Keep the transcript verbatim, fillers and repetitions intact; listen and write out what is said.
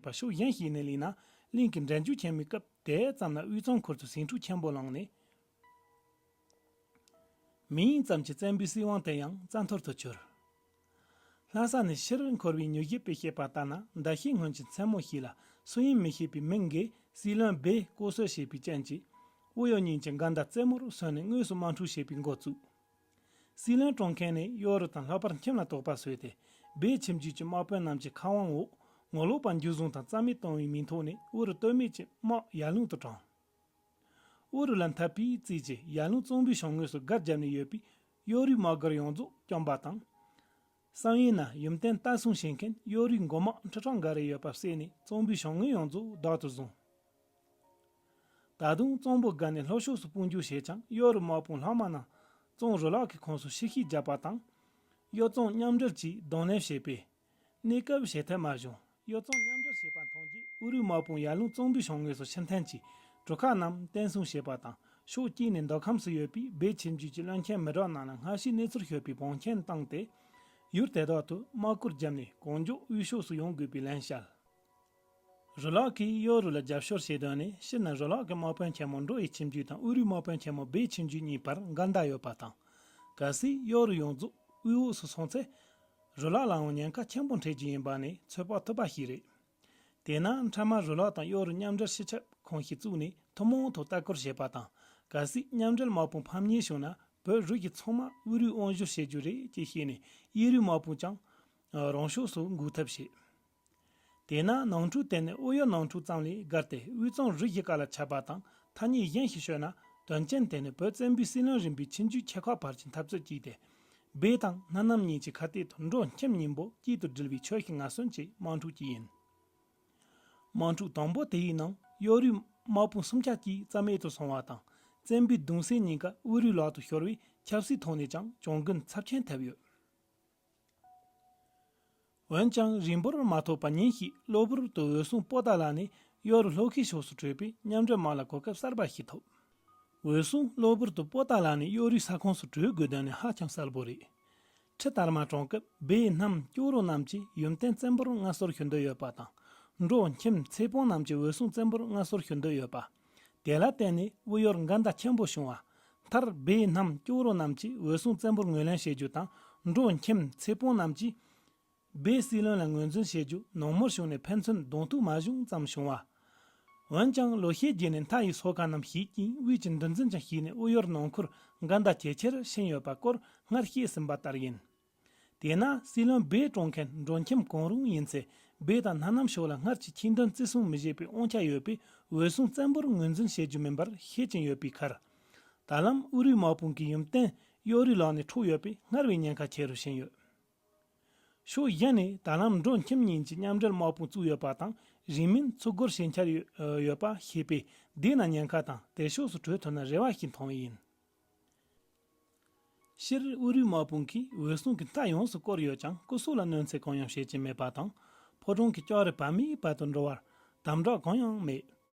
པ་ཕྱོགས་གཞན་ཞིག་ནས་གླེང་ན། གླིང་གི་འགྲན་རྒྱུག་ཆེན་མོའི་སྐབས་དེ་ཙམ་ན་དབུས་གཙང་ཁུལ་དུ་ཟིང་འཁྲུག་ཆེན་པོ་ལངས་ནས། མིང་ཙམ་གྱི་བཙན་པོའི་སྲིད་དབང་དེ་ཡང་བཙན་ཐོར་དུ་གྱུར། ལྷ་ས་ནས་ཕྱིར་འཁོར་བའི་མྱུལ་ཞིབ་པས་བཤད་པ་ལྟར་ན། ཟླ་ཤས་སྔོན་གྱི་མཚན་མོ་ཞིག་ལ་སུ་ཡིན་མི་ཤེས་པའི་མི་འགས་སྲིད་བློན་སྦས་སྐོར་གསོད་བྱས་པའི་རྐྱེན་གྱིས། དབུ་གཡོ་གཉིས་ཀྱི་འགལ་ཟླ་རྩེ་མོར་སོན་ནས་དངོས་སུ་དམག་འཁྲུག་བྱེད་པའི་འགོ་བཙུགས། སྲིད་བློན་བཀྲོངས་མཁན་ནས་གཡོ་རུ་དང་ལྷག་པར་ཁྱིམ་ལ་དོགས་པ་ཟོས་ཏེ། སྦས་ཁྱིམ་རྒྱུད་ཀྱི་དམག་དཔོན་རྣམས་ཀྱི་ཁ་དབང་འོག་ངོ་ལོག་པ་འཇུ་བཟུང་དང་རྩ་མེད་གཏོང་བའི་མིང་ཐོག་ནས་དབུ་རུ་སྟོད་སྨད་ཀྱི་དམག་ཡར་ཀླུང་དུ་དྲངས། དབུ་རུ་ལ་འཐབ་པའི་རྩིས་ཀྱིས་ཡར་ཀླུང་གཙང་པོའི་ཤོང་ངོས་སུ་སྒར་བརྒྱབ་ནས་ཡོད་པའི་གཡོ་རུའི་དམག་སྒར་ཡོངས་རྫོགས་བཅོམ་པ་དང་། བསམ་ཡས་ན་ཡུམ་བརྟན་ལྟ་སྲུང་བྱེད་མཁན་གཡོ་རུའི་འགོ་དམག་ཁྲི་ཕྲག་འགའ་རེ་ཡོད་པ་བསད་ནས་གཙང་པོའི་ཤོང་ངོས་ཡོངས་རྫོགས་བདག་ཏུ་བཟུང་། ད་དུང་གཙང་པོ་སྒར་ནས་ལྷོ་ཕྱོགས་སུ་དཔུང་འཇུག་བྱས་ཀྱང་། གཡོ་རུ་དམག་དཔུང་ལྷག་མ་རྣམས་གཙང་རུ་ལག་གི་ཁོངས་སུ་ཕྱིར་བཤིག་བརྒྱབ་པ་དང་། གཡོ་གཙང་མཉམ་འབྲེལ་གྱིས་གདོང་ལེན་བྱས་པས། གནས་སྐབས་བྱེད་ཐབས་མ་བྱུང་། གཡོ་གཙང་མཉམ་འབྲེལ་བྱས་པ་མཐོང་རྗེས། དབུ་རུའི་དམག་དཔུང་ཡར་ཀླུང་གཙང་པོའི་ཤོང་ངོས་སུ་ཕྱིར་འཐེན་གྱིས་གྲུ་ཁ་རྣམས་བརྟན་སྲུང་བྱས་པ་དང་། ཕྱོགས་གཅིག་ནས་མདོ་ཁམས་སུ་ཡོད་པའི་སྦས་ཁྱིམ་རྒྱུད་ཀྱི་བློན་ཆེན་མི་དྲག་རྣམས་ལ་སྔ་ཕྱིའི་གནས་ཚུལ་ཤོད་པའི་བང་ཆེན་བཏང་སྟེ། ཡུལ་དེ་དག་ཏུ་དམག་སྐོར་བརྒྱབ་ནས་གང་མགྱོགས་དབུས་ཕྱོགས་སུ་ཡོང་དགོས་པའི་ལན་བཤད། རུ་ལག་གིས་གཡོ་རུ་ལ་རྒྱབ་སྐྱོར་བྱེད་དོན་ནི། ཕྱིར་ན་རུ་ལག་གི་དམག་དཔོན་ཆེན་མོ་འབྲོ་ཡི་ཁྱིམ་རྒྱུད་དང་དབུ་རུའི་དམག་དཔོན་ཆེན་མོ་སྦས་ཁྱིམ་རྒྱུད་གཉིས་བར་འགལ་ཟླ་ཡོད་པ་དང་། གལ་སྲིད་གཡོ་རུ་ཡོངས་རྫོགས་དབུས་འོག་སུ་སོང་ཚེ། རུ་ལག་ལའང་ཉེན་ཁ་ཆེན་པོ་འཕྲད་རྒྱུ་ཡིན་པ་ནི་ཚོད་དཔག་ཐུབ་པ་ཞིག་རེད། དེས་ན་འཕྲལ་མར་རུ་ལག་དང་གཡོ་རུ་མཉམ་འབྲེལ་སྤྱི་ཁྱབ་ཁང་ཞིག་བཙུགས་ནས་ཐུན་མོང་ཐོག་ལྟ་སྐོར་བྱེད་པ་དང་། གལ་སྲིད་མཉམ་འབྲེལ་དམག་དཔུང་ཕམ་ཉེས་བྱུང་ན། བོད་རིགས་ཀྱི་ཚང་མ་དབུ་རུའི་དབང་བསྒྱུར་བྱེད་རྒྱུ་རེད་ཅེས་བཤད་ནས། གཡོ་རུའི་དམག་དཔུང་ཀྱང་རང་ཕྱོགས་སུ་འགུག་ཐབས་བྱས། དེས་ན་ནང་འཁྲུག་དེ་ནི་དབུ་གཡོ་ནང་འཁྲུག་ཙམ་ལས་བརྒལ་ཏེ། དབུས་གཙང་རུ་བཞི་ཀ་ལ་ཁྱབ་པ་དང་། ཐ་སྙད་གཞན་ཞིག་ཤོད་ན། དོན་རྐྱེན་དེ་ནི་བོད་བཙན་པོའི་སྲིད་བློན་རིམ་པའི་ཁྱིམ་རྒྱུད་ཆེ་ཁག་བར་གྱི་འཐབ་རྩོད་ཅིག་སྟེ། སྦས་དང་སྣ་ནམ་གཉིས་ཀྱི་ཁ་གཏད་དུ་འབྲོ་ཁྱིམ་གཉིས་པོ་གཅིག་ཏུ་སྒྲིལ་བའི་ཆོས་ཤིག་ངན་སོན་གྱི་དམག་འཁྲུག་ཅིག་ཡིན། དམག་འཁྲུག་དང་པོ་དེའི་ནང་གཡོ་རུའི་དམག་དཔུང་སུམ་ཆ་གཅིག་རྩ་མེད་དུ་སོང་བ་དང་། བཙན་པོའི་གདུང་སྲས་གཉིས་ཀ་དབུ་རུའི་ལག་ཏུ་ཤོར་བས། ཆབ་སྲིད་ཐོག་ནས་ཀྱང་གྱོང་གུན་ཚབས་ཆེན་ཐེབས་ཡོད། འོན་ཀྱང་རིང་པོར་མ་ཐོགས་པར་ཉིན་ཞིག་གློ་བུར་དུ་འོད་སྲུང་པོ་ཏཱ་ལ་ནི་གཡོ་རུ་ལྷོ་ཁའི་ཕྱོགས་སུ་བྲོས་པས། མཉམ་འབྲེལ་དམག་ལ་གོ་སྐབས་གསར་པ་ཞིག་ཐོབ། འོད་སྲུང་གློ་བུར་དུ་པོ་ཏཱ་ལ་ནི་གཡོ་རུའི་ས་ཁོངས་སུ་བྲོས་དགོས་དོན་ནི་ཧ་ཅང་གསལ་པོ་རེད། ཁྲི་དར་མ་གྲོངས་སྐབས་སྦས་གནམ་སྐྱོ་རོ་རྣམས་ཀྱིས་ཡུམ་བརྟན་བཙན་པོར་མངའ་གསོལ་ཞུ་འདོད་ཡོད་པ་དང་། འབྲོ་ཁྱིམ་ཚེ་སྤོང་རྣམས་ཀྱིས་འོད་སྲུང་བཙན་པོར་མངའ་གསོལ་ཞུ་འདོད་ཡོད་པ། དེ་ལ་བརྟེན་ནས་དབུ་གཡོར་འགལ་ཟླ་ཆེན་པོ་བྱུང་བ། མཐར་སྦས་གནམ་སྐྱོ་རོ་རྣམས་ཀྱིས་འོད་སྲུང་བཙན་པོར་ངོས་ལེན་བྱེད་རྒྱུ་དང་། འབྲོ་ཁྱིམ་ཚེ་སྤོང་རྣམས་ཀྱིས་སྦས་སྲིད་བློན་ལ་ངོས་འཛིན་བྱེད་རྒྱུ་ནང་མོལ་བྱུང་ནས་ཕན་ཚུན་གདོང་ཐུག་མ་བྱུང་ཙམ་བྱུང་བ། འོན་ཀྱང་ལོ་ཤས་རྗེས་ནས་མཐའ་ཡི་སོ་ཁ་རྣམས་ཞིག་ཀྱིས་དབུས་ཀྱི་འདུ་འཛིན་ཀྱང་ཞུས་ནས་དབུ་གཡོར་ནང་ཁུལ་འགལ་ཟླ་ཇེ་ཆེར་ཕྱིན་ཡོད་པ་སྐོར་སྔར་བཤད་ཟིན་པ་ལྟར་ཡིན། དེས་ན་སྲིད་བློན་སྦས་བཀྲོངས་མཁན་འབྲོ་ཁྱིམ་གང་རུང་ཡིན་ཚེ། སྦས་དང་སྣ་ནམ་ཕྱོགས་ལ་སྔར་གྱི་ཁྱིམ་དོན་བརྩི་སྲུང་མི་བྱེད་པའི་དབང་ཆ་ཡོད་པས། འོད་སྲུང་བཙན་པོར་ངོས་འཛིན་བྱེད་རྒྱུ་མིན་པར་ཤེས་ཀྱིན་ཡོད་པའི་ཁར། ད་ལམ་དབུ་རུའི་དམག་དཔུང་གིས་ཡུམ་བརྟན་གཡོ་རུའི་ལག་ནས་འཕྲོག་ཡོད་པས། སྔར་བས་ཉེན་ཁ་ཆེ་རུ་ཕྱིན་ཡོད། ཕྱོགས་གཞན་ནས་ད་ལམ་འབྲོ་ཁྱིམ་གཉིས་ཀྱིས་མཉམ་འབྲེལ་དམག་དཔུང་བཙུགས་ཡོད་པ་དང་། རིང་མིན་འཚོ་སྒོར་ཞེན་འཆར་ཡོད་ཡོད་པ་ཤེས་པས། བདེ་ན་ཉེན་ཁ་དང་། དེ་ཕྱོགས་སུ་བྲོས་ཐུབ་ན་རེ་བ་ཞིག་མཐོང་ཡིན། སྤྱིར་དབུ་རུའི་དམག་དཔུང་གིས་འོད་སྲུང་གི་མཐའ་ཡོངས་སུ་བསྐོར་ཡོད་ཀྱང་། སྐུ་སྲོག་ལ་གནོད་འཚེ་གང་ཡང་བྱེད་ཀྱིན་མེད་པ་དང་། ཕོ་བྲང་གི་ལྕགས་རི་བར་མའི་བར་དུ་འགྲོ་བར་དམ་དྲག་གང་ཡང་མེད།